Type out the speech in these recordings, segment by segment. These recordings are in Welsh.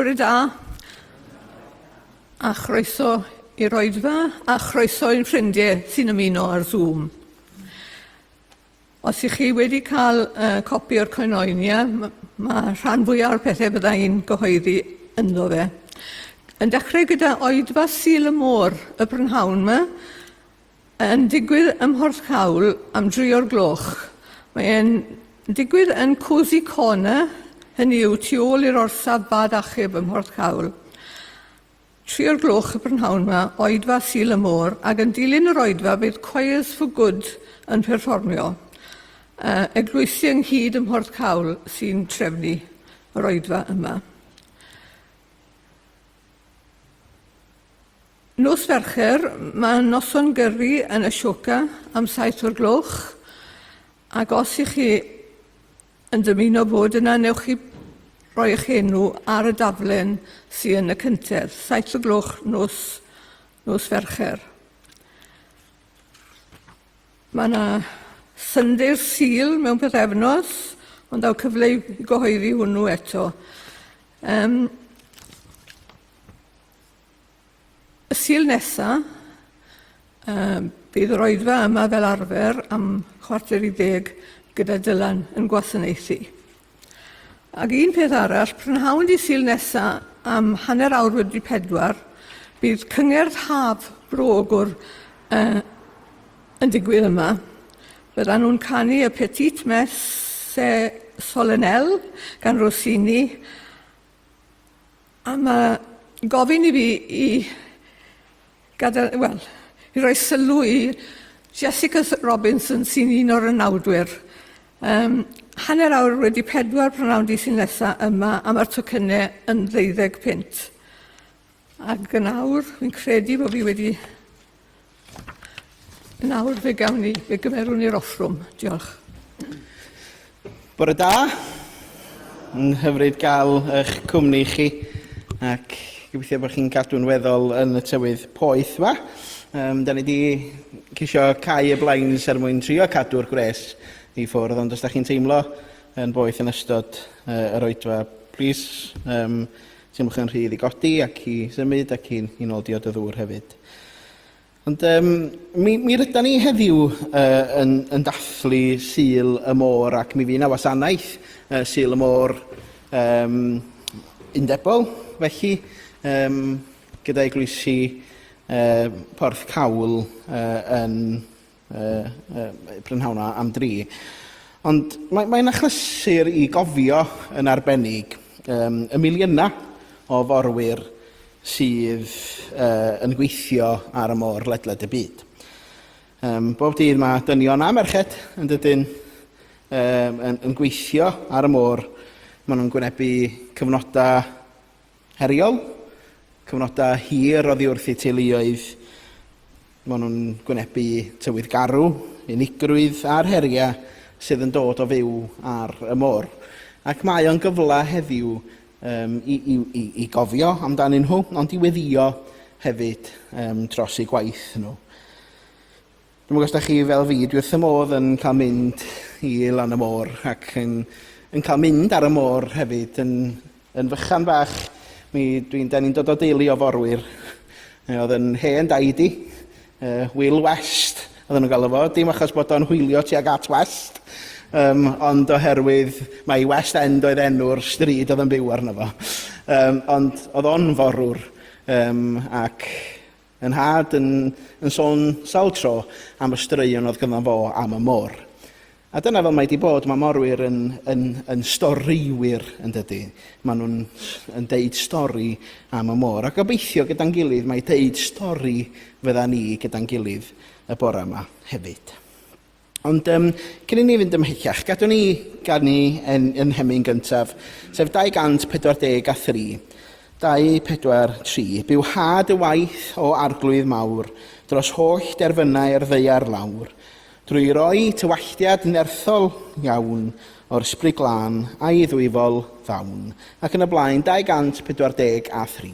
Bore da, a chroeso i'r oedfa, a chroeso i'n ffrindiau sy'n ymuno ar Zoom. Os ych chi wedi cael uh, copi o'r Koinonia, mae rhan fwyaf o'r pethau bydda i'n gyhoeddi ynddo fe. Yn dechrau gyda oedfa Sul y Môr y prynhawn yma, yn digwydd ym Mhorthcawl am dri o'r gloch. Mae'n digwydd yn Cozy Corner, hynny yw tu ôl i'r orsaf bad achub ym Mhorthcawl. Tri o'r gloch y prynhawn 'ma, Oedfa Sul y Môr, ac yn dilyn yr oedfa bydd Choirs for Good yn perfformio. Uh, eglwysi ynghyd ym Mhorthcawl sy'n trefnu yr oedfa yma. Nos Fercher, mae noson gyrru yn Ashoka am 7 o'r gloch, ac os ych chi yn dymuno bod yna, newch chi roi eich enw ar y daflen sy yn y cyntedd. 7 o gloch nos, nos Fercher. Mae yna Sunday'r Sul mewn pythefnos, ond daw cyfle i gyhoeddi hwnnw eto. Um, Y Sul nesa, um, bydd yr oedfa yma fel arfer am 9:45 gyda Dylan yn gwasanaethu. Ac un peth arall, prynhawn di Sul nesa am 4:30, bydd cyngerdd haf Bro Ogwr uh, yn digwydd yma. Byddan nhw'n canu y Petite Messe Solennelle gan Rossini A mae gofyn i fi i gadael, wel, i roi sylw i Jessica Robinson sy'n un o'r ynawdwyr. Um, 4:30 prynhawn di sy'n nesaf yma a mae'r tocynnau yn 12 punt. Ac yn awr, fi'n credu bod fi wedi... Yn awr fe gawn ni, fe gymerwn ni'r offrwm. Diolch. Bore da. Yn hyfryd gael eich cwmni chi ac gobeithio bod chi'n cadw'n weddol yn y tywydd poeth yma. Um, da ni wedi ceisio cau y blinds er mwyn trio cadw'r gwres i ffwrdd, ond os da chi'n teimlo yn boeth yn ystod uh, yr oedfa, plis, um, teimlwch yn rhydd i godi ac i symud ac i, i nôl diod y ddŵr hefyd. Ond um, mi, mi rydan ni heddiw uh, yn, yn dathlu Sul y Môr ac mi fydd yna wasanaeth uh, Sul y Môr um, undebol, felly, um, gyda eglwysi uh, Porth Cawl uh, yn uh, uh, prynhawn am dri. Ond mae'n mae achlysur i gofio yn arbennig um, y miliynau o forwyr sydd uh, yn gweithio ar y môr ledled y byd. Um, bob dydd mae dynion a merched yn dydyn um, yn, yn gweithio ar y môr. Maen nhw'n gwynebu cyfnodau heriol, cyfnodau hir oddi wrth eu teuluoedd. Maen nhw'n gwynebu tywydd garw unigrwydd a'r heriau sydd yn dod o fyw ar y môr. Ac mae o'n gyfle heddiw um, i, i, i, i gofio amdanyn nhw, ond i weddio hefyd um, dros eu gwaith nhw. Dwi'm yn gwybod os da chi fel fi, dwi wrth y modd yn cael mynd i lan y môr ac yn, yn cael mynd ar y môr hefyd yn, yn fychan bach. Mi, dwi'n, da ni'n dod o deulu o forwyr. Oedd yn hen daid i, uh, Will West, oedden nhw'n galw fo. Dim achos bod o'n hwylio tuag at West, um, ond oherwydd mae West End oedd enw'r stryd oedd yn byw arno fo. Um, ond oedd o'n forwr um, ac Yn nhad yn, yn sôn sawl tro am y straeon oedd ganddo fo am y môr. A dyna fel mae di bod, mae morwyr yn, yn, yn storïwyr yn dydy. Maen nhw'n yn deud stori am y môr. A gobeithio gyda'n gilydd mae deud stori fydda ni gyda'n gilydd y bore yma hefyd. Ond um, cyn i ni fynd ymhellach, gadw ni ganu yn, yn hemyn gyntaf, sef 243. 243. Byw had y waith o arglwydd mawr dros holl derfynau'r ddaear lawr, drwy roi tywalltiad nerthol iawn o'r ysbryd glân a'i ddwyfol ddawn, ac yn y blaen 243.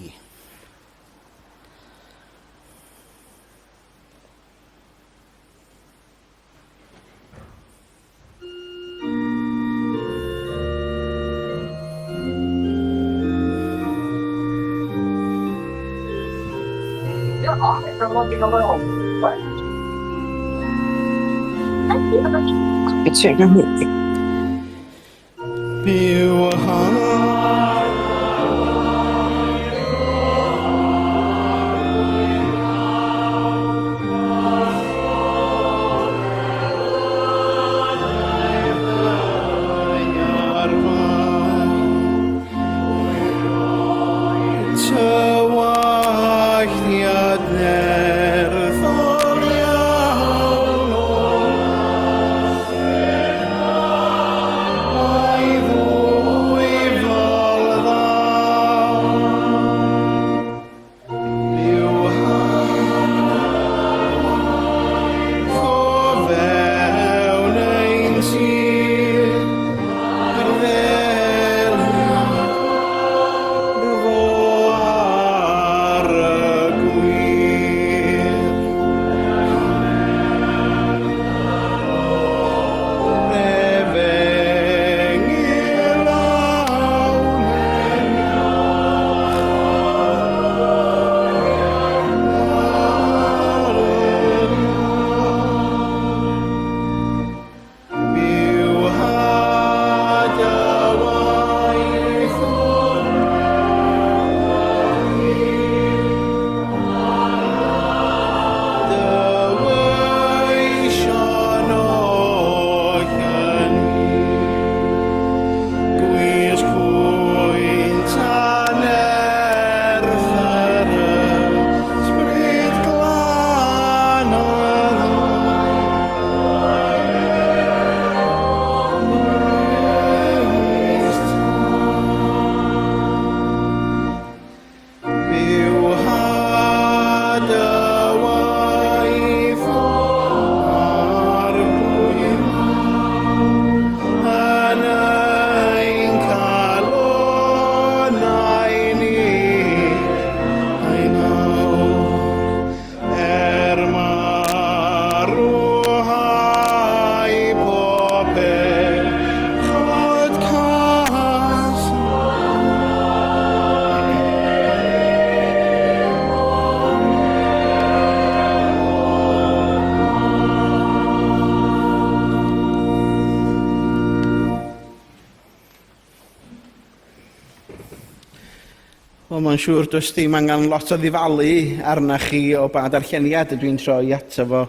Byw Tywalltiad nerthol iawn o A'i ddwyfol ddawn. Byw o fewn ein tir, ar ddelw fo ar y gwir. Efengyl lawn Byw had y waith Dy weision oll yn Gwys pwynt a nerth yr Ysbryd Glân Byw had y waith arglwydd yn ein calonnau ni a'i nawr er marwhau pob pechod cas. Wel, mae'n siŵr does dim angen lot o ddifalu arna chi o ba darlleniad ydw i'n troi ato fo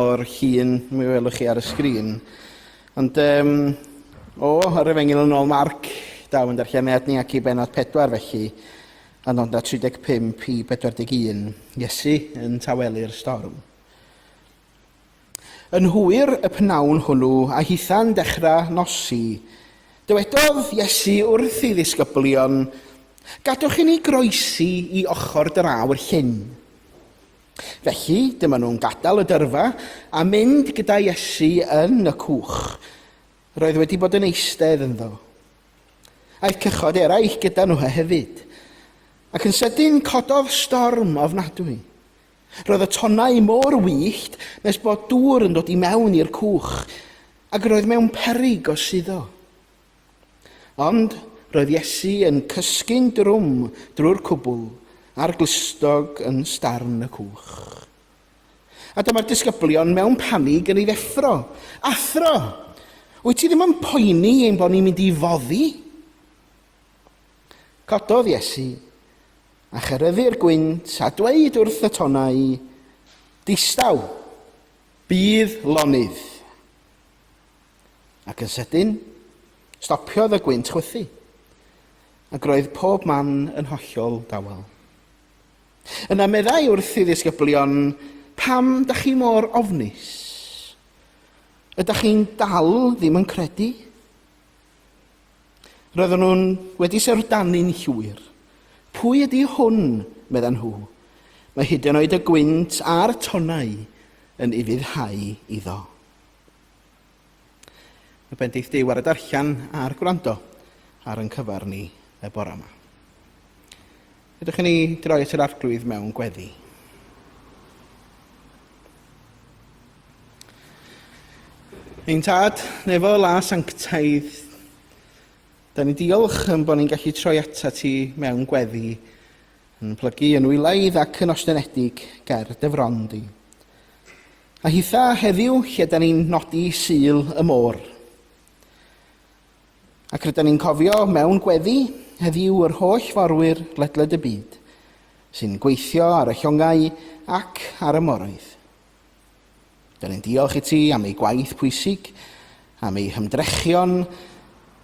o'r llun mi welwch chi ar y sgrin. Ond um, o, yr efengyl yn ôl Marc, daw yn darlleniad ni ac i benod 4 felly, a nodau 35 i 41, Iesu yn tawelu'r storm. Yn hwyr y pnawn hwnnw, a hitha'n dechrau nosi, dywedodd Iesu wrth ei ddisgyblion, Gadwch i ni groesi i ochr draw'r llyn. Felly, dyma nhw'n gadael y dyrfa a mynd gyda Iesu yn y cwch. Roedd wedi bod yn eistedd ynddo. Aeth cychod eraill gyda nhw hefyd. Ac yn sydyn cododd storm ofnadwy. Roedd y tonnau mor wyllt nes bod dŵr yn dod i mewn i'r cwch, ac roedd mewn peryg o suddo. Ond roedd Iesu yn cysgu'n drwm drwy'r cwbl a'r glustog yn starn y cwch. A dyma'r disgyblion mewn panig yn ei ddeffro. Athro, wyt ti ddim yn poeni ein bod ni'n mynd i foddi? Cododd Iesu a cheryddu'r gwynt a dweud wrth y tonnau, Distaw, bydd lonydd. Ac yn sydyn, stopiodd y gwynt chwythu, ac roedd pob man yn hollol dawel. Yna meddai wrth ei ddisgyblion, Pam da chi mor ofnus? Ydych chi'n dal ddim yn credu? Roedden nhw'n wedi syfrdanu'n llwyr. Pwy ydy hwn? meddan nhw. Mae hyd yn oed y gwynt a'r tonnau yn ufuddhau iddo. Y bendith Duw ar y darllen a'r gwrando ar yn cyfer ni y bore yma. Ydych chi ni droi at yr arglwydd mewn gweddi. Ein tad, nefol a sanctaidd, da ni diolch yn bod ni'n gallu troi ata ti mewn gweddi, yn plygu yn wylaidd ac yn ostynedig ger dy fron di. A hitha heddiw lle da ni'n nodi Sul y Môr. Ac rydyn ni'n cofio mewn gweddi heddiw yr holl forwyr ledled y byd sy'n gweithio ar y llongau ac ar y moroedd. Da ni'n diolch i ti am eu gwaith pwysig, am eu hymdrechion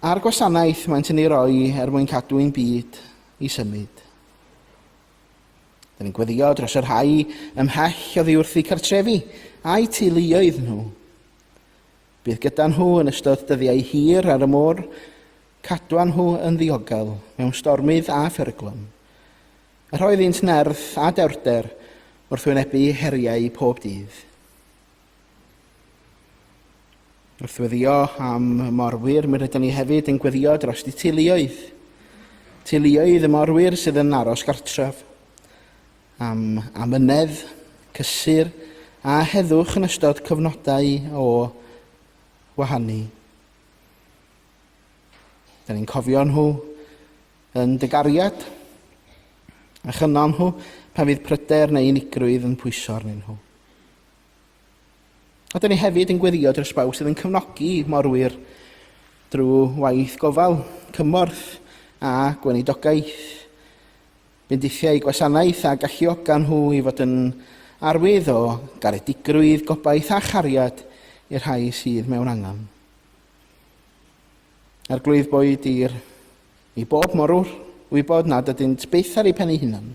a'r gwasanaeth maent yn ei roi er mwyn cadw ein byd i symud. Da ni'n gweddio dros y rhai ymhell oddi wrth eu cartrefi a'u teuluoedd nhw. Bydd gyda nhw yn ystod dyddiau hir ar y môr, cadwa nhw yn ddiogel mewn stormydd a pheryglon. A rhoi iddynt nerth a dewrder wrth wynebu heriau pob dydd. Wrth weddio am morwyr, mi rydyn ni hefyd yn gweddio dros y teuluoedd. Teuluoedd y morwyr sydd yn aros gartref. Am amynedd, cysur a heddwch yn ystod cyfnodau o wahanu. Da ni'n cofio nhw yn dy gariad a chynnal nhw pan fydd pryder neu unigrwydd yn pwyso arnyn nhw. A dyn ni hefyd yn gweddio dros bawb sydd yn cefnogi morwyr drwy waith gofal, cymorth a gweinidogaeth. Bendithiau gwasanaeth a galluoga nhw i fod yn arwydd o garedigrwydd, gobaith a chariad i'r rhai sydd mewn angen. Arglwydd boed i'r i bob morwr wybod nad ydynt byth ar eu pen eu hunan,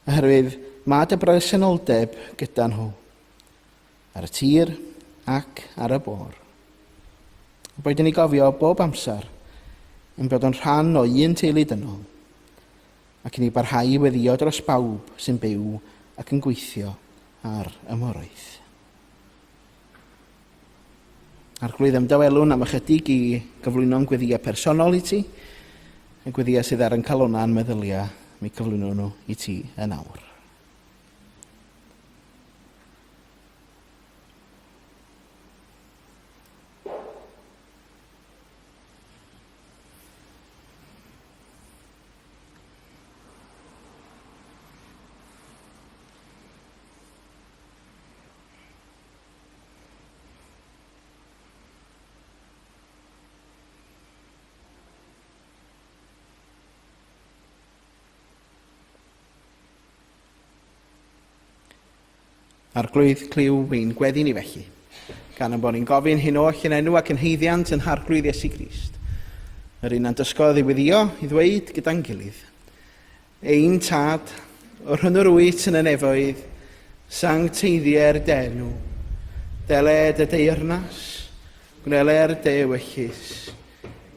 Oherwydd mae dy bresenoldeb gyda nhw, ar y tir ac ar y bôr. Boed i ni gofio bob amser ein bod yn rhan o un teulu dynol, ac i ni barhau i weddio dros bawb sy'n byw ac yn gweithio ar y moroedd. Arglwydd, ymdawelwn am ychydig i gyflwyno'n gweddiau personol i ti, y gweddiau sydd ar yn calonau a'n meddyliau, mi cyflwyno nhw i ti yn awr. Arglwydd, clyw ein gweddi ni felly, gan ein bod ni'n gofyn hyn oll yn enw ac yn haeddiant yn Harglwydd Iesu Grist. Yr un a'n dysgodd i weddio, i ddweud gyda'n gilydd, Ein Tad, yr hwn yr wyt yn y nefoedd, sancteiddier dy enw. Dele dy deyrnas, gwneler dy ewyllys,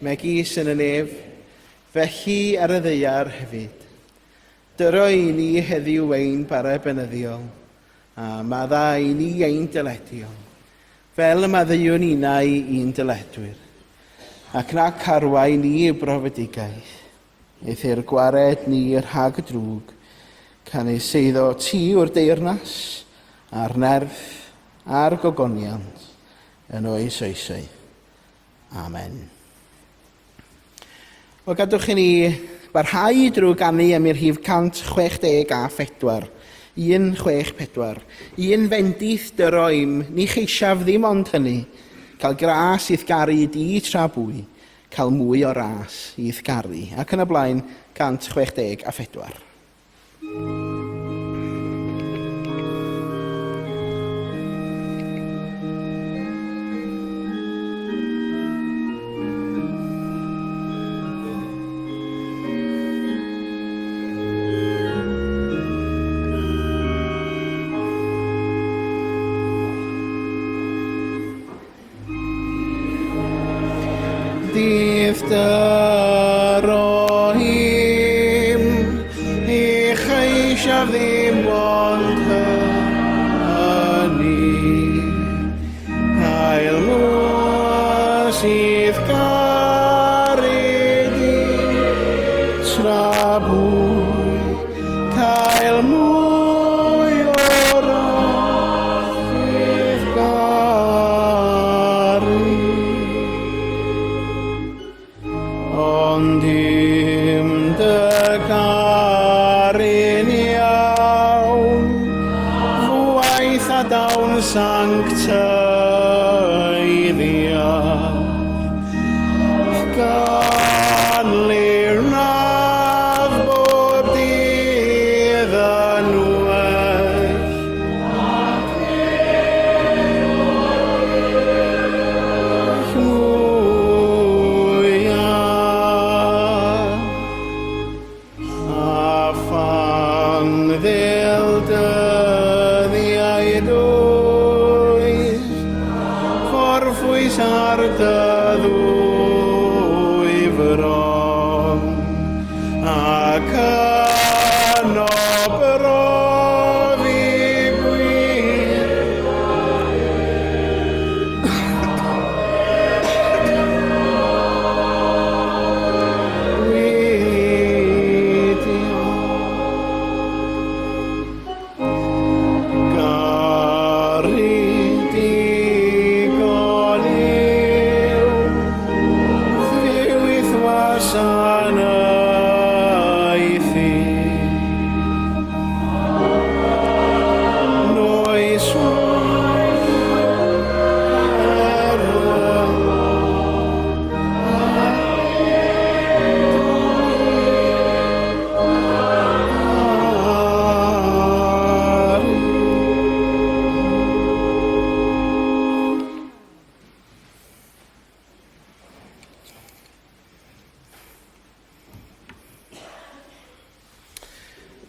megis yn y nef, felly ar y ddaear hefyd. Dyro i ni heddiw ein bara benyddiol, a madda i ni ein dyledion, fel y maddeuwn ninnau i'n dyledwyr. Ac na carwai ni y brofedigaeth, eithr gwared ni rhag y drwg, canys eiddo ti yw'r deyrnas, a'r nerth, a'r gogoniant, yn oes oesoedd. Amen. Wel, gadwch i ni barhau drwy ganu am i'r rhif 164. 164. Un fendith dy roim, ni cheisiaf ddim ond hynny, cael gras i'th garu di tra bwy, cael mwy o ras i'th garu. Ac yn y blaen, 164. Dydd dy roim, ni cheisiaf ddim ond hynny. Cael mwy sydd garu di, tra bwy, cael mwy o ras i'th garu. Ond im dy garu'n iawn, fwaith a dawn sancteiddiaf. Gan lirnaf bob dydd yn well. A phan ddel dyddiau dwys, Forffwys ar dy ddwy fron, Ac yno brofi gwir.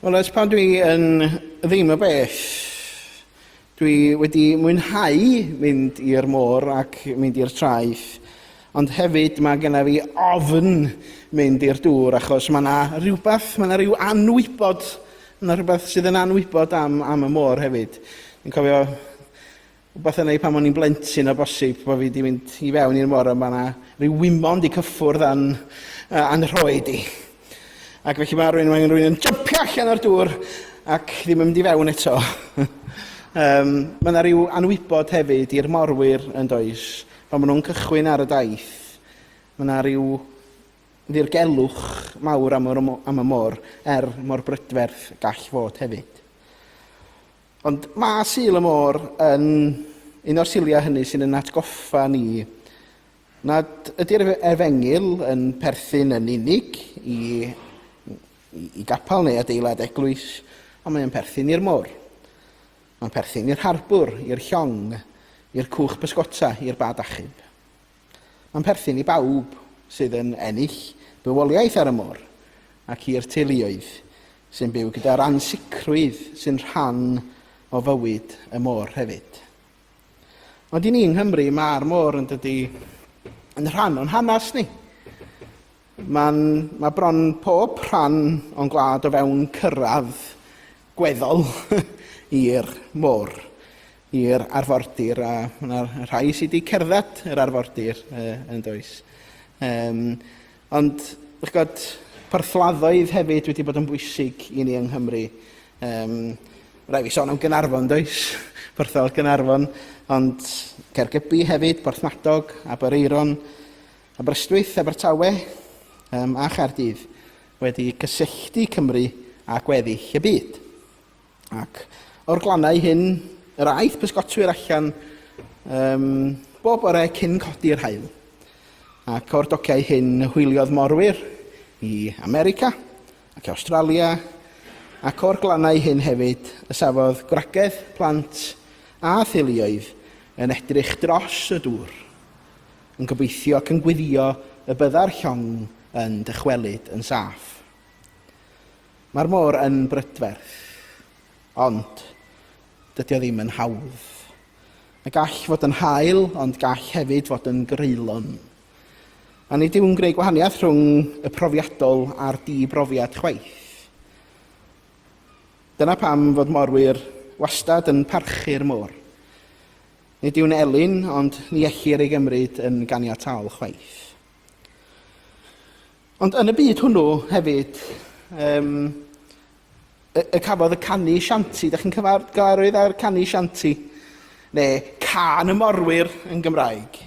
Wel, ers pan dwi yn ddim o beth, dwi wedi mwynhau mynd i'r môr ac mynd i'r traeth, Ond hefyd mae genna fi ofn mynd i'r dŵr achos mae yna rhywbeth, mae yna rhyw anwybod, mae yna rhywbeth sydd yn anwybod am, am y môr hefyd. Dwi'n cofio rhywbeth yna pan o'n i'n blentyn o bosib, bod fi wedi mynd i fewn i'r môr a mae yna rhyw wymon di cyffwrdd a'n, a'n rhoed i. Ac felly mae rhywun, mae rhywun yn jympio allan o'r dŵr ac ddim yn mynd i fewn eto. um, mae yna rhyw anwybod hefyd i'r morwyr yn does. Pan maen nhw'n cychwyn ar y daith, mae yna rhyw ddirgelwch mawr am, yr, am y môr, er mor brydferth gall fod hefyd. Ond mae Sul y Môr yn un o'r Suliau hynny sy'n yn atgoffa ni nad ydy'r efengyl yn perthyn yn unig i, i, i gapel neu adeilad eglwys, ond mae'n perthyn i'r môr. Mae'n perthyn i'r harbwr, i'r llong, i'r cwch pysgota, i'r bad achub. Mae'n perthyn i bawb sydd yn ennill bywoliaeth ar y môr ac i'r teuluoedd sy'n byw gyda'r ansicrwydd sy'n rhan o fywyd y môr hefyd. Ond i ni yng Nghymru, mae'r môr yn dydy yn rhan o'n hanes ni. Mae'n, mae bron pob rhan o'n gwlad o fewn cyrraedd gweddol i'r môr, i'r arfordir, a mae yna rhai sydd wedi cerdded yr arfordir uh, yn does. Um, ond, ych gwybod, porthladdoedd hefyd wedi bod yn bwysig i ni yng Nghymru. Um, rai fi sôn am Gynarfon, does? Porthladd Gynarfon, ond Caergybi hefyd, Porthmadog, Aberaeron, Aberystwyth, Abertawe um, a Chaerdydd wedi cysylltu Cymru â gweddill y byd. Ac o'r glannau hyn, yr aeth pysgotwyr allan um, bob bore cyn codi'r haul. Ac o'r dociau hyn hwyliodd morwyr i America ac Awstralia, ac o'r glannau hyn hefyd y safodd gwragedd, plant a theuluoedd yn edrych dros y dŵr yn gobeithio ac yn gweddïo y bydda'r llong yn dychwelyd yn saff. Mae'r môr yn brydferth, ond dydy o ddim yn hawdd. A gall fod yn hael, ond gall hefyd fod yn greulon. A nid yw'n gwneud gwahaniaeth rhwng y profiadol a'r di-brofiad chwaith. Dyna pam fod morwyr wastad yn parchu'r môr. Nid yw'n elyn, ond ni ellir ei gymryd yn ganiataol chwaith. Ond yn y byd hwnnw hefyd, um, y, y cafodd y canu sianti, da chi'n cyfarwydd â'r canu sianti? Neu can y morwyr yn Gymraeg.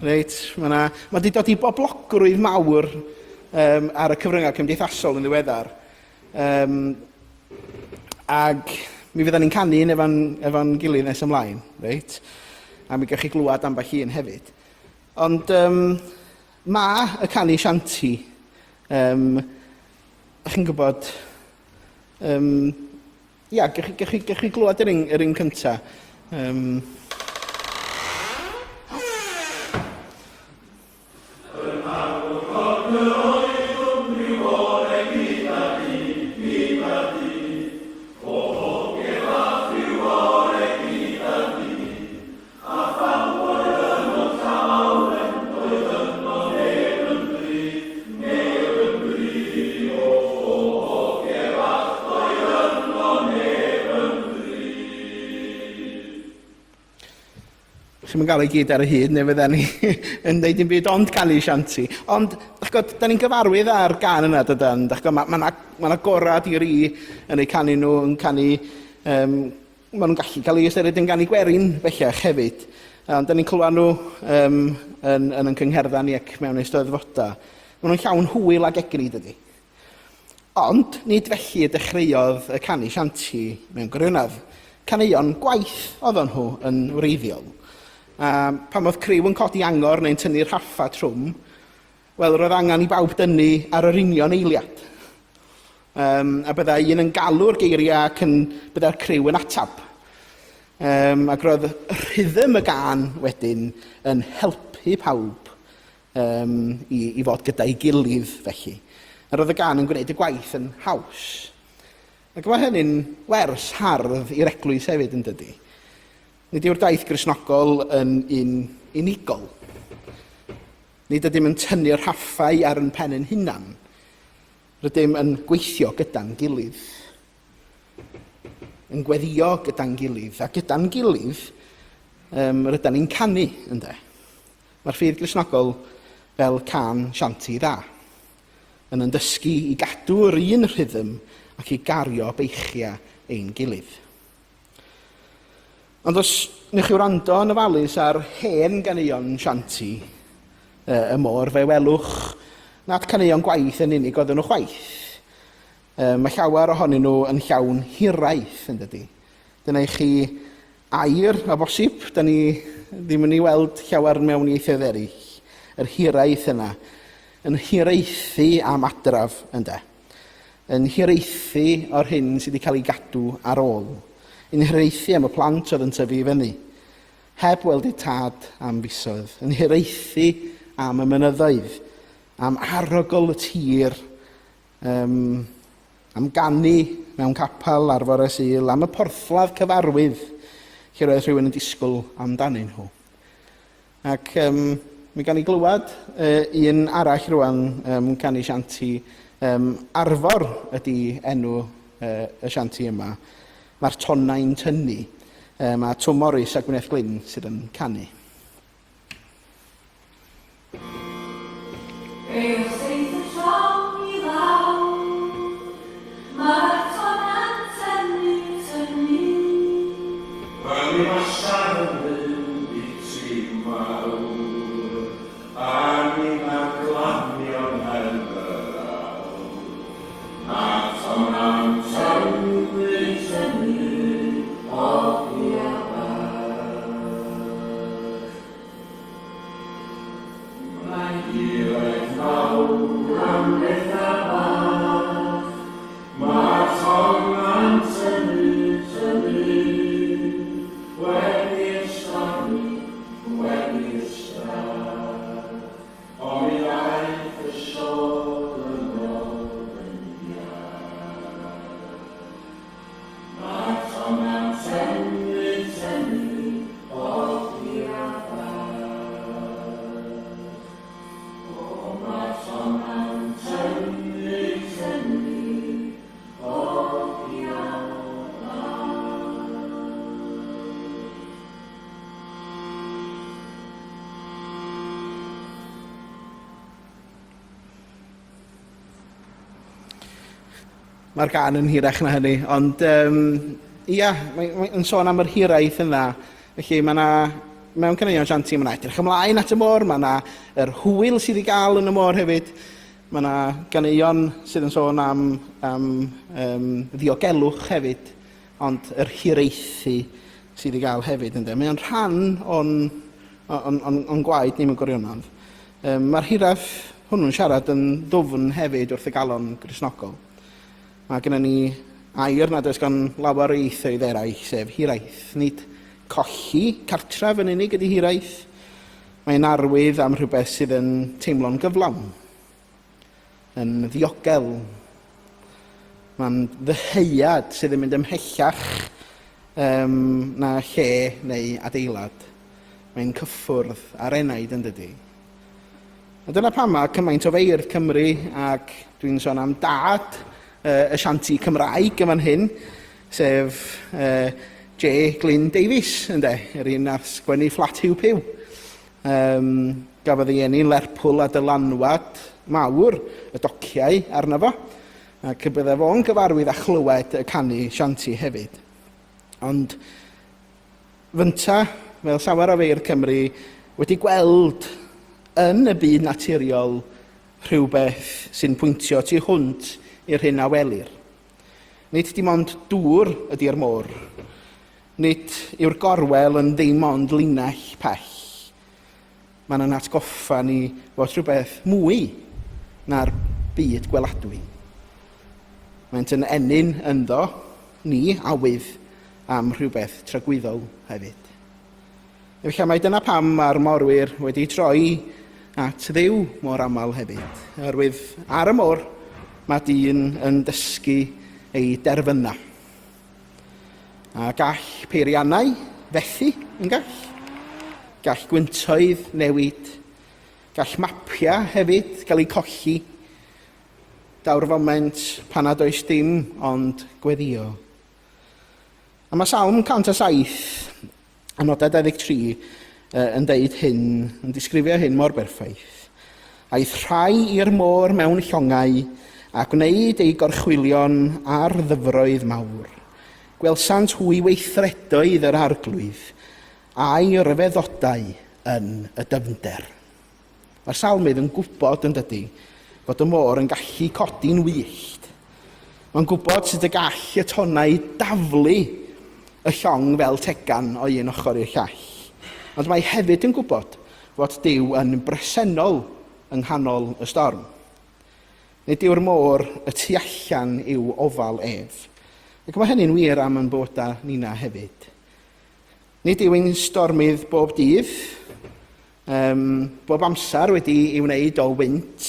Reit, mae yna, mae wedi dod i boblogrwydd mawr um, ar y cyfryngau cymdeithasol yn ddiweddar. Um, ag mi fyddan ni'n canu un efo'n efo gilydd nes ymlaen, reit? A mi gewch chi glwad ambell un hefyd. Ond um, mae y canu sianti, um, chi'n gwybod, um, ia, gewch chi, gewch chi, gewch chi glwad yr un, yr un cynta. Um, Chi'm yn gael ei gyd ar y hyd, neu fydda ni yn deud dim byd ond canu sianti. Ond, dach gwybod, da ni'n gyfarwydd â'r gan yna, dydan. Dach gwybod, mae ma, ma, ma na gorad i ri yn eu canu nhw, yn canu... Um, maen nhw'n gallu cael ei ystyried yn ganu gwerin bellach hefyd. Ond da ni'n clywed nhw um, yn, yn yn cyngherddau ni ac mewn eisteddfodau. Maen nhw'n llawn hwyl ag egni, dydy. Ond nid felly y dechreuodd y canu sianti mewn gwirionedd. Caneuon gwaith oedden nhw yn wreiddiol. A pan oedd criw yn codi angor neu'n tynnu rhaffa trwm, wel, roedd angen i bawb dynnu ar yr union eiliad. Um, a byddai un yn galw'r geiriau ac yn, byddai'r criw yn atab. Um, ac roedd rhythm y gân wedyn yn helpu pawb um, i, i fod gyda'i gilydd felly. A roedd y gan yn gwneud y gwaith yn haws. Ac mae hynny'n wers hardd i'r eglwys hefyd yn dydy. Nid yw'r daith Gristnogol yn un unigol. Nid ydym yn tynnu'r rhaffau ar yn pen yn hunan. Rydym yn gweithio gyda'n gilydd. Yn gweddio gyda'n gilydd. A gyda'n gilydd, um, rydyn ni'n canu, ynde. Mae'r ffydd Gristnogol fel cân sianti dda, yn yn dysgu i gadw'r un rhythm ac i gario beichiau ein gilydd. Ond os newch chi wrando yn ofalus ar hen ganeuon sianti y môr, fe welwch nad caneuon gwaith yn unig oedden nhw chwaith. Mae llawer ohonyn nhw yn llawn hiraeth, yn dydy. Dyna i chi air, o bosib, da ni ddim yn ei weld llawer mewn ieithoedd eraill, yr hiraeth yna, yn hiraethu am adraf, ynde. Yn hiraethu o'r hyn sydd wedi cael ei gadw ar ôl. Yn hiraethu am y plant oedd yn tyfu i fyny, heb weld eu tad am fisoedd. Yn hiraethu am y mynyddoedd, am arogl y tir, um, am ganu mewn capel ar fore Sul, am y porthladd cyfarwydd lle roedd rhywun yn disgwyl amdanyn nhw. Ac um, Mi gawn ni glywed un arall rwan um, canu sianti. Um, Arfor ydy enw y sianti yma. Mae'r tonnau'n tynnu. Mae Twm Morris a Gwyneth Glyn sydd yn canu. Ewch syth y llong i lawr, mae'r tonnau'n tynnu, tynnu. Wel mi fasa'n mynd biti mawr, a ninna'n glanio mhen yr awr. Mae'r tonnau'n tynnu, tynnu, hogia bach. Mae hiraeth mawr am bethau bach, Mae'r tonnau'n tynnu, tynnu, Wedi'r stormi, wedi'r strach, Ond mi ddaeth y siôr yn ôl yn iach. Mae'r tonnau'n tynnu, tynnu, hogia bach. O, mae'r tonnau'n tynnu, tynnu, hogia bach. Mae'r gân yn hirach na hynny, ond um, ia, mae'n mae sôn am yr hiraeth yna. Felly mae yna, mewn caneuon sianti, mae yna edrych ymlaen at y môr, mae yna yr hwyl sydd i gael yn y môr hefyd. Mae yna ganeuon sydd yn sôn am, am um, ddiogelwch hefyd, ond yr hiraethu sydd i gael hefyd. Ynde? Mae o'n rhan o'n, on, on, on gwaed ni mewn gwirionedd. Um, Mae'r hiraeth hwnnw'n siarad yn ddwfn hefyd wrth y galon Gristnogol. Mae gennym ni air nad oes gan lawer o ieithoedd eraill, sef hiraeth. Nid colli cartref yn unig ydy hiraeth. Mae'n arwydd am rhywbeth sydd yn teimlo'n gyflawn, yn ddiogel. Mae'n ddyheuad sydd yn mynd ymhellach um, na lle neu adeilad. Mae'n cyffwrdd ar enaid yn dydy. A dyna pam mae cymaint o feirdd Cymru, ac dwi'n sôn am dad uh, y sianti Cymraeg yn fan hyn, sef uh, J. Glyn Davies, ynde, yr un nath sgwennu Fflat Huw Puw. Um, gafodd ei eni'n Lerpwl a dylanwad mawr y dociau arno fo, ac y bydde fo'n gyfarwydd â chlywed y canu sianti hefyd. Ond fynta, fel llawer o feirdd Cymru, wedi gweld yn y byd naturiol rhywbeth sy'n pwyntio tu hwnt i'r hyn a welir. Nid dim ond dŵr ydy'r môr. Nid yw'r gorwel yn ddim ond linell pell. Mae'n yn atgoffa ni fod rhywbeth mwy na'r byd gweladwy. Maent yn ennyn ynddo ni awydd am rhywbeth tragwyddol hefyd. Efallai mai dyna pam mae'r morwyr wedi troi at Dduw mor aml hefyd. Oherwydd ar y môr mae dyn yn dysgu ei derfynau. A gall peiriannau fethu yn gall. Gall gwyntoedd newid. Gall mapiau hefyd gael eu colli. Daw'r foment pan nad oes dim ond gweddio. A mae Salm 107, anodau 23, yn deud hyn, yn disgrifio hyn mor berffaith. Aeth rhai i'r môr mewn llongau a gwneud eu gorchwylion ar ddyfroedd mawr. Gwelsant hwy weithredoedd yr arglwydd a'i ryfeddodau yn y dyfnder. Mae'r salmydd yn gwybod, yn dydy, fod y môr yn gallu codi'n wyllt. Mae'n gwybod sut y gall y tonnau daflu y llong fel tegan o un ochr i'r llall. Ond mae hefyd yn gwybod fod Duw yn bresennol yng nghanol y storm. Nid yw'r môr y tu allan i'w ofal ef. Ac mae hynny'n wir am yn bywydau nina hefyd. Nid yw'n stormydd bob dydd, Um, bob amser wedi ei wneud o wynt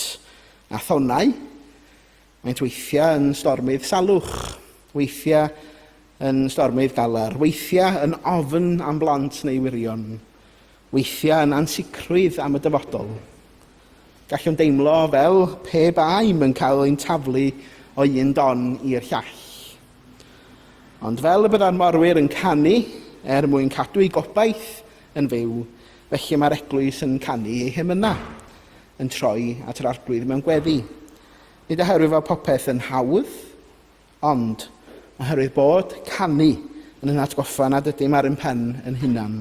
a thonnau. Maent weithiau yn stormydd salwch, weithiau yn stormydd galar, weithiau yn ofn am blant neu wirion, Weithiau yn ansicrwydd am y dyfodol. Gallwn deimlo fel pe baem yn cael ein taflu o un don i'r llall. Ond fel y bydda'r morwyr yn canu er mwyn cadw eu gobaith yn fyw, felly mae'r eglwys yn canu ei hemynau, yn troi at yr Arglwydd mewn gweddi. Nid oherwydd fod popeth yn hawdd, ond oherwydd bod canu yn ein atgoffa nad ydym ar ein pen yn hunan.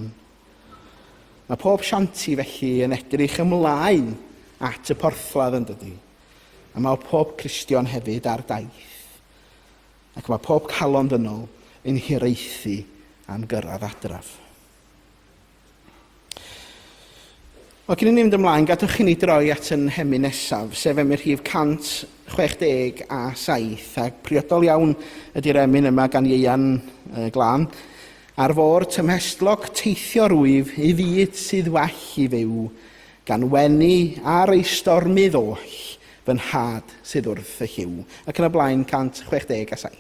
Mae pob sianti felly yn edrych ymlaen at y porthladd yn dydy. A mae pob Cristion hefyd ar daith. Ac mae pob calon ddynol yn hiraethu am gyrraedd adraf. Wel, cyn i ni fynd ymlaen, gadwch i ni droi at yn hemyn nesaf, sef emyn rhif 167, ac priodol iawn ydy'r emyn yma gan Ieuan Glân. Ar fôr tymhestlog teithio rwyf i fyd sydd well i fyw, gan wenu ar ei stormydd oll, fy nhad sydd wrth y llyw. Ac yn y blaen 167.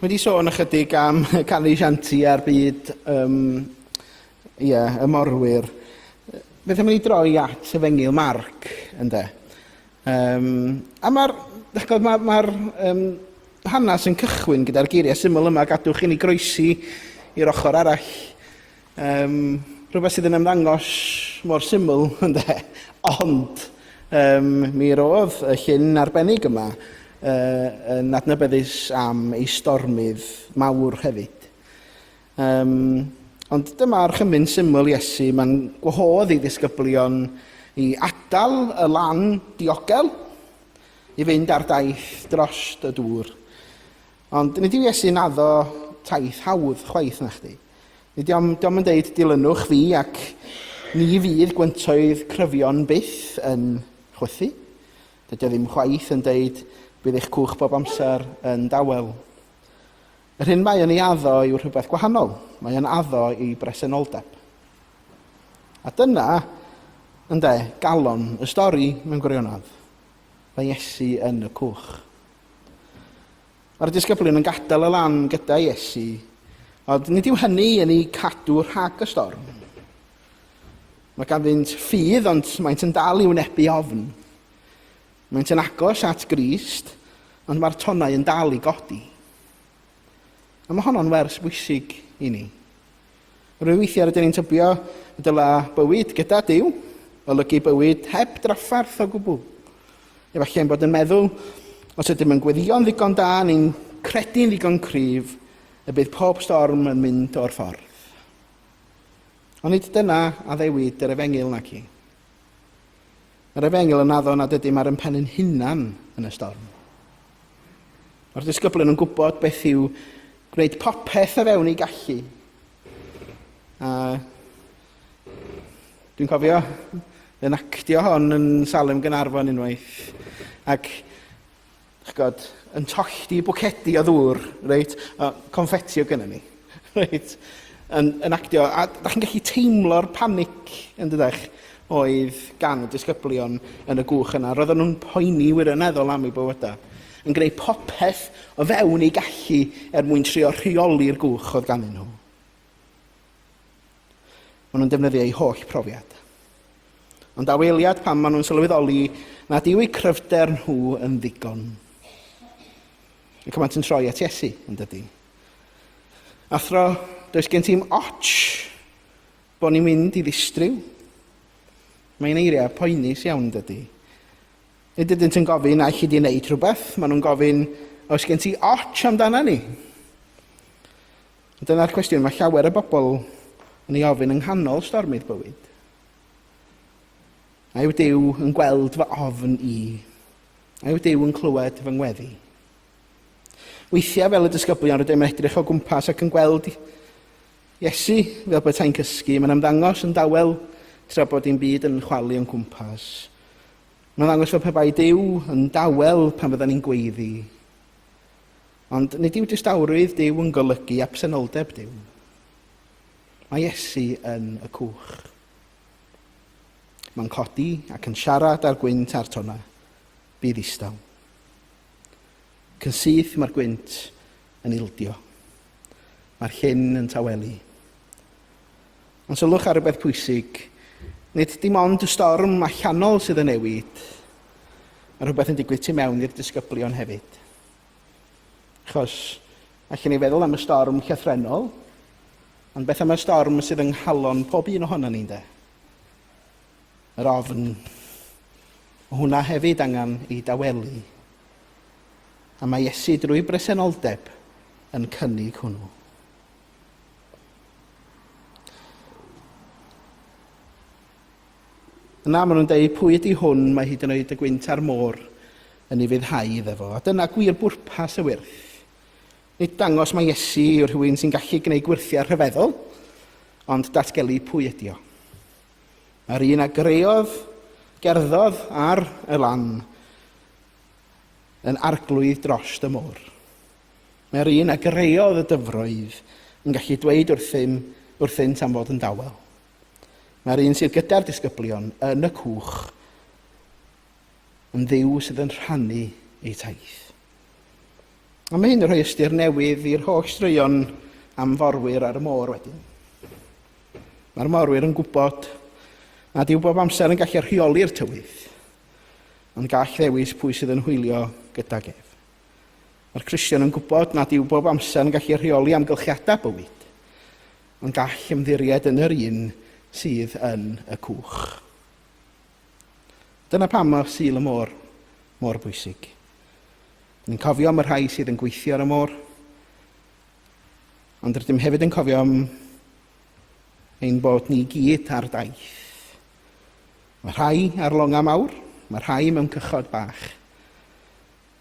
Wedi sôn ychydig am canu sianti a'r byd um, ie, y morwyr. Beth am i ni droi at Efengyl Marc, ynde? Um, a mae'r ma, ma um, hanes yn cychwyn gyda'r geiriau syml yma, gadwch i ni groesi i'r ochr arall. Um, rhywbeth sydd yn ymddangos mor syml, ynde? Ond um, mi roedd y llyn arbennig yma uh, yn adnabyddus am ei stormydd mawr hefyd. Um, ond dyma'r chymyn syml Iesu, mae'n gwahodd ei ddisgyblion i adael y lan diogel i fynd ar daith dros y dŵr. Ond nid yw Iesu'n addo taith hawdd chwaith na chdi. Nid yw'n dio'm yn deud dilynwch fi ac ni fydd gwyntoedd cryfion byth yn chwythu. Dydy o ddim chwaith yn deud bydd eich cwch bob amser yn dawel. Yr hyn mae o'n ei addo yw rhywbeth gwahanol. Mae o'n addo ei bresenoldeb. A dyna, ynde, galon y stori mewn gwirionedd. Mae Iesu yn y cwch. Mae'r disgyblion yn gadael y lan gyda Iesu, ond nid yw hynny yn eu cadw rhag y storm. Mae ganddynt ffydd, ond maent yn dal i wynebu ofn. Maent yn agos at Grist, ond mae'r tonnau yn dal i godi. A mae honno'n wers bwysig i ni. Rwy weithiau rydyn ni'n tybio y dyla bywyd gyda Duw olygu bywyd heb drafferth o gwbl. Efallai ein bod yn meddwl, os ydym yn gweddïo'n ddigon da neu'n credu'n ddigon cryf, y bydd pob storm yn mynd o'r ffordd. Ond nid dyna addewid yr efengyl nac i. Mae'r efengyl yn addo nad ydym ar ein pen ein hunan yn y storm. Mae'r disgyblion yn gwybod beth yw gwneud popeth o fewn ei gallu. A dwi'n cofio yn actio hon yn Salem Gynarfon unwaith, ac chgod, yn tollti bwcedi o ddŵr, reit, a confetti o gynna ni, reit, yn, yn actio, a da chi'n gallu teimlo'r panic yn dydach, oedd gan y disgyblion yn y gwch yna. Roedden nhw'n poeni wirioneddol am eu bywydau. yn gwneud popeth o fewn eu gallu er mwyn trio rheoli'r gwch oedd ganddyn nhw. Maen nhw'n defnyddio eu holl profiad. Ond aweliad pan maen nhw'n sylweddoli nad yw eu cryfder nhw yn ddigon. Ac maent yn troi at Iesu, yn dydy. Athro, does gen ti'm otsh bod ni'n mynd i ddistryw. Mae'n eiriau poenus iawn, dydy. Nid ydynt yn gofyn, a alli di wneud rhywbeth? Maen nhw'n gofyn, oes gen ti otsh amdana ni? Dyna'r cwestiwn mae llawer o bobl yn ei ofyn yng nghanol stormydd bywyd. A yw Duw yn gweld fy ofn i? A yw Duw yn clywed fy ngweddi? Weithiau, fel y disgyblion, rydym yn edrych o gwmpas ac yn gweld Iesu fel petai'n cysgu. Mae'n ymddangos yn dawel tra bod dim byd yn chwalu o'n cwmpas. Mae'n ddangos fel pe bai Duw yn dawel pan fyddan ni'n gweiddi. Ond nid yw distawrwydd Duw yn golygu absenoldeb Duw. Mae Iesu yn y cwch. Mae'n codi ac yn siarad â'r gwynt a'r tonnau. Bydd ddistaw. Ac yn syth mae'r gwynt yn ildio. Mae'r llyn yn tawelu. Ond sylwch ar rywbeth pwysig. Nid dim ond y storm allanol sydd yn newid. Mae rhywbeth yn digwydd tu mewn i'r disgyblion hefyd. Achos, allan ni feddwl am y storm llythrennol, ond beth am y storm sydd yng nghalon pob un ohono ni, de? Yr ofn. Mae hwnna hefyd angen ei dawelu. A mae Iesu drwy bresenoldeb yn cynnig hwnnw. Yna maen nhw'n deud, pwy ydy hwn, mae hyd yn oed y gwynt a'r môr yn ei fuddhau iddo fo. A dyna gwir bwrpas y wyrth. Nid dangos mae Iesu yw rhywun sy'n gallu gwneud gwyrthiau rhyfeddol, ond datgelu pwy ydy o. Mae'r un a greodd, gerddodd ar y lan yn arglwydd dros y môr. Mae'r un a greodd y dyfroedd yn gallu dweud wrthym, wrthynt am fod yn dawel. Mae'r un sydd gyda'r disgyblion yn y cwch yn ddiw sydd yn rhannu eu taith. A mae hyn yn rhoi ystyr newydd i'r holl straeon am forwyr ar y môr wedyn. Mae'r morwyr yn gwybod nad yw bob amser yn gallu rheoli'r tywydd, ond gall ddewis pwy sydd yn hwylio gydag ef. Mae'r Cristion yn gwybod nad yw bob amser yn gallu rheoli amgylchiadau bywyd, ond gall ymddiried yn yr un sydd yn y cwch. Dyna pam mae Sul y Môr mor bwysig. Ni'n cofio am y rhai sydd yn gweithio ar y môr, ond rydym hefyd yn cofio am ein bod ni gyd ar daith. Mae rhai ar longa mawr, mae rhai mewn cychod bach.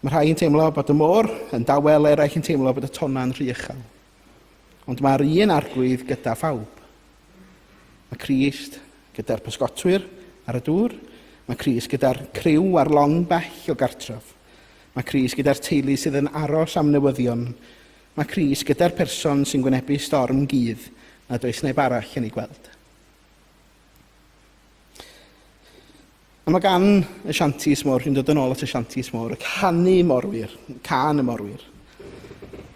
Mae rhai yn teimlo bod y môr yn dawel, eraill yn teimlo bod y tonau'n rhy uchel. Ond mae'r un arglwydd gyda phawb. Mae Crist gyda'r pysgotwyr ar y dŵr, mae Crist gyda'r criw ar long bell o gartref. Mae Crist gyda'r teulu sydd yn aros am newyddion. Mae Crist gyda'r person sy'n gwynebu storm gudd nad oes neb arall yn ei gweld. A mae gan y siantis môr, dwi'n dod yn ôl at y siantis môr, y canu morwyr, cân y morwyr.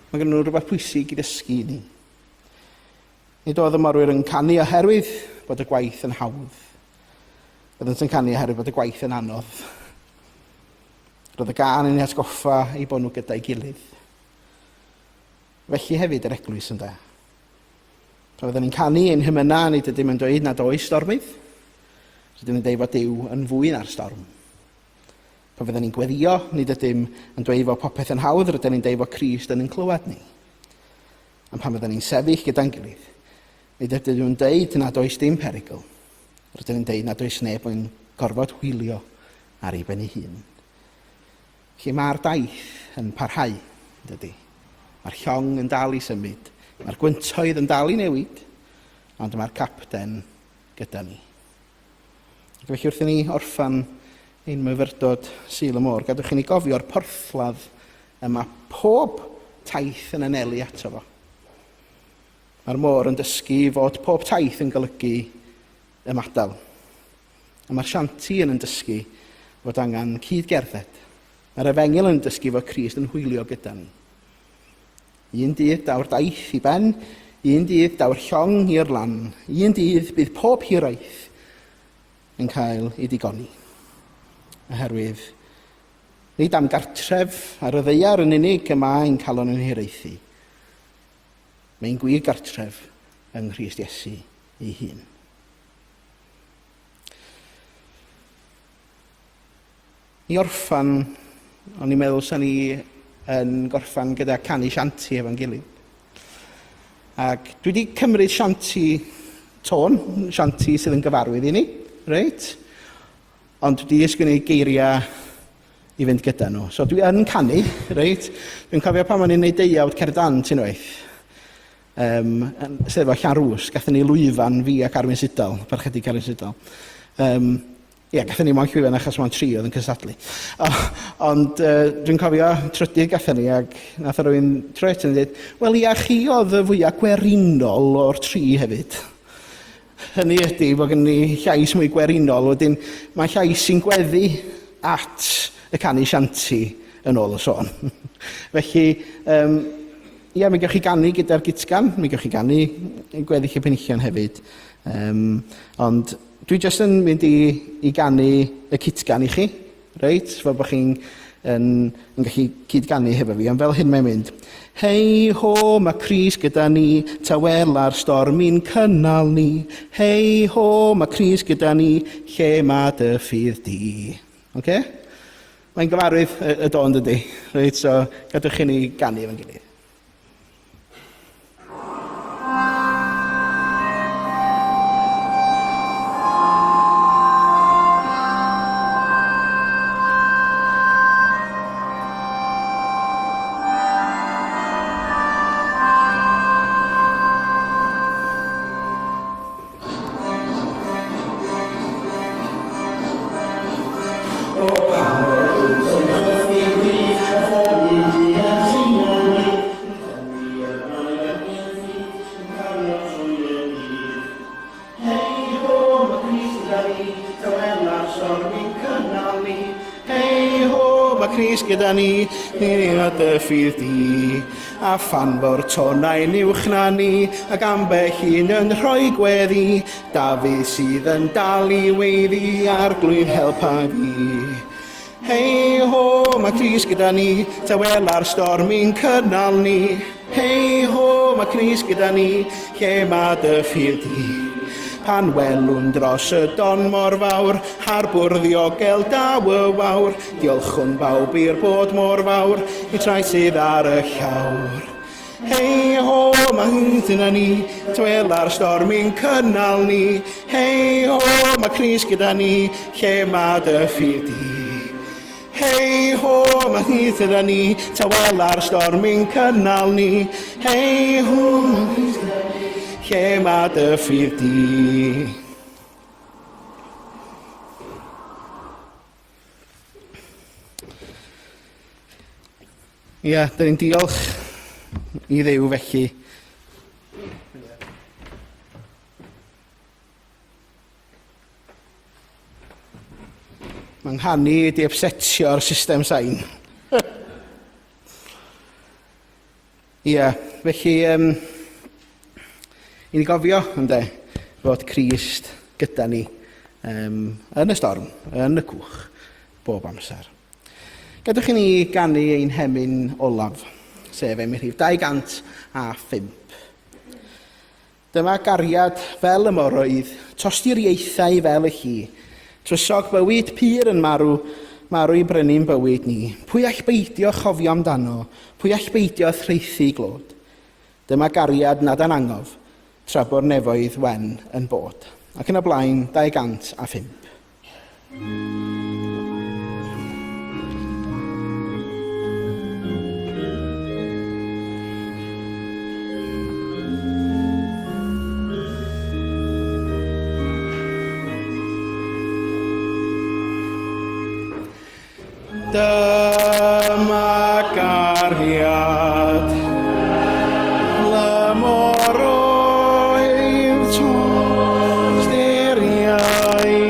Mae gen nhw rhywbeth pwysig i ddysgu i ni. Nid oedd y morwyr yn canu oherwydd bod y gwaith yn hawdd. Byddant yn canu oherwydd bod y gwaith yn anodd. Roedd y gân yn ei atgoffa eu bod nhw gyda'i gilydd. Felly hefyd yr eglwys ynde. Pan fyddwn ni'n canu ein hymynau, nid ydym yn dweud nad oes stormydd. Rydym yn dweud fod Duw yn fwy na'r storm. Pan fyddwn ni'n gweddio, nid ydym yn dweud fod popeth yn hawdd, rydym ni'n dweud fod Crist yn ein clywed ni. Ond pan fyddwn ni'n sefyll gyda'n gilydd, nid ydym yn dweud nad oes dim perygl. Rydym yn dweud nad oes neb yn gorfod hwylio ar ei ben ei hun. Lle mae'r daith yn parhau, dydy. Mae'r llong yn dal i symud, mae'r gwyntoedd yn dal i newid, ond mae'r capten gyda ni. Ac felly wrth i ni orffan ein myfyrdod Sul y Môr, gadwch i ni gofio'r porthladd y mae pob taith yn anelu ato fo. Mae'r môr yn dysgu fod pob taith yn golygu ymadael. A mae'r sianti yn yn dysgu fod angen cyd-gerdded. Mae'r efengyl yn dysgu fod Crist yn hwylio gyda ni. Un dydd daw'r daith i ben, un dydd daw'r llong i'r lan, un dydd bydd pob hiraeth yn cael ei digoni. Oherwydd nid am gartref ar y ddaear yn unig y mae'n calon yn hiraethu. Mae'n gwir gartref yng Nghrist Iesu ei hun. I orffan, o'n i'n meddwl sa'n ni yn gorffan gyda canu sianti efo'n gilydd. Ac dwi wedi cymryd sianti tôn, sianti sydd yn gyfarwydd i ni, reit? Ond dwi wedi ysgrifennu geiriau i fynd gyda nhw. So dwi yn canu, reit? Dwi'n cofio pan o'n i'n neud deuawd cerdant unwaith. Um, sef o Llanrwst, gathon ni lwyfan fi ac Arwyn Sidal, parchedig Arwyn Sidal. Um, Ie, gathon ni mo'n llwyfan achos mo'n tri oedd yn cystadlu. Ond uh, dwi'n cofio trydydd gathon ni ac nath rhywun troi at yn dweud, wel ia, chi oedd y fwyaf gwerinol o'r tri hefyd. Hynny ydy bod gen ni llais mwy gwerinol, wedyn mae llais sy'n gweddu at y canu sianti yn ôl y sôn. Felly, um, ia, mi gewch chi ganu gyda'r gitgan, mi gewch chi ganu gweddill y penillion hefyd. Um, ond dwi jyst yn mynd i, i ganu y citgan i chi, reit? Fel bod chi'n yn, yn gallu cyd-ganu hefo fi, ond fel hyn mae'n mynd. Hei ho, mae Cris gyda ni, tawela'r storm i'n cynnal ni. Hei ho, mae Cris gyda ni, lle mae dy ffydd di. Oce? Okay? Mae'n gyfarwydd y, y dôn dydy. Reit, so gadwch i ni ganu efo'n gilydd. gyda ni, ni a dy ffydd di. A phan fo'r tonau'n uwch na ni, ac ambell un yn rhoi gweddi, Dafydd sydd yn dal i weiddi, Arglwydd helpa fi. Hei ho, mae Crist gyda ni, tawela'r storm i'n cynnal ni. Hei ho, mae Crist gyda ni, lle mae dy ffydd di? Pan welwn dros y don mor fawr, harbwr ddiogel daw y wawr, diolchwn bawb i'r bod mor fawr, i trai sydd ar y llawr. Hei ho, mae hyd yna ni, tawela'r storm i'n cynnal ni. Hei ho, mae Crist gyda ni, lle mae dy ffydd di? Hei ho, mae hyd yna ni, tawela'r storm i'n cynnal ni. Hei ho, mae hyd gyda ni, lle mae dy ffydd di? Ia, da ni'n diolch i Dduw felly. Mae'n nghanu di upsetio'r system sain. Ia, felly um, i ni gofio, ynde, fod Crist gyda ni um, yn y storm, yn y cwch, bob amser. Gadewch i ni ganu ein hemyn olaf, sef emyn rhif 205. Dyma gariad fel y moroedd, tosturiaethau fel y lli, trysog bywyd pur yn marw, marw i brynu'n bywyd ni. Pwy all beidio chofio amdano, pwy all beidio thraethu glod? Dyma gariad nad an angof, tra bo'r nefoedd wen yn bod. Ac yn y blaen, 205. Dyma gariad lymor oedd tosturiaeth fel y lli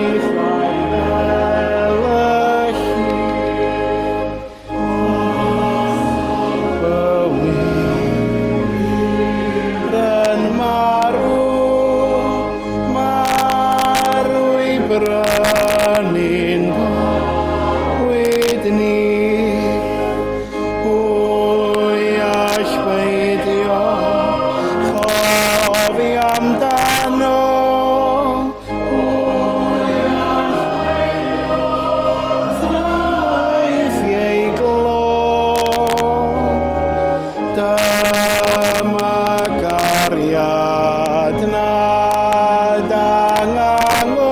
bywyd yn marw marw i brynu'n bywyd ni. Pwy all beidio chofio amdano? Pwy all beidio thraeth ei glod? Dyma gariad nad angangof.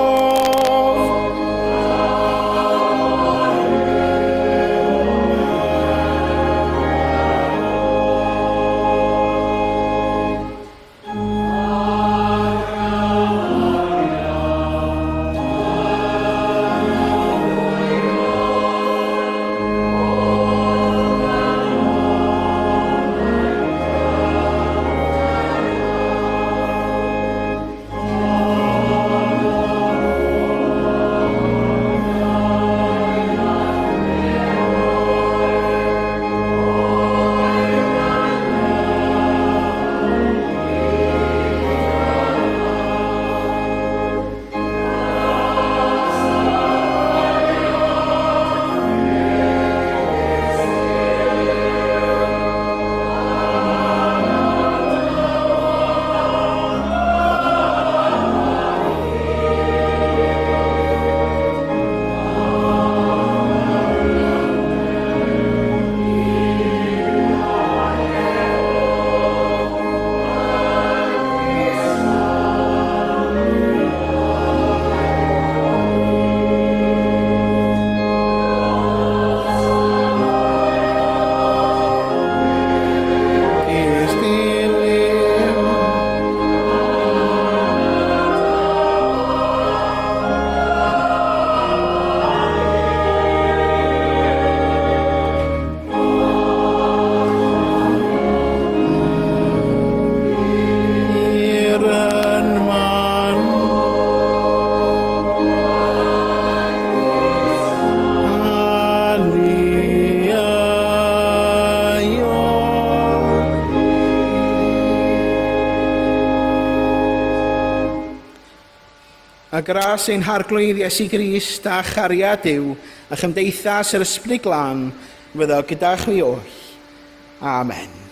A gras ein Harglwydd Iesu Grist a chariad Duw a chymdeithas yr Ysbryd Glân fyddo gyda chwi oll. Amen.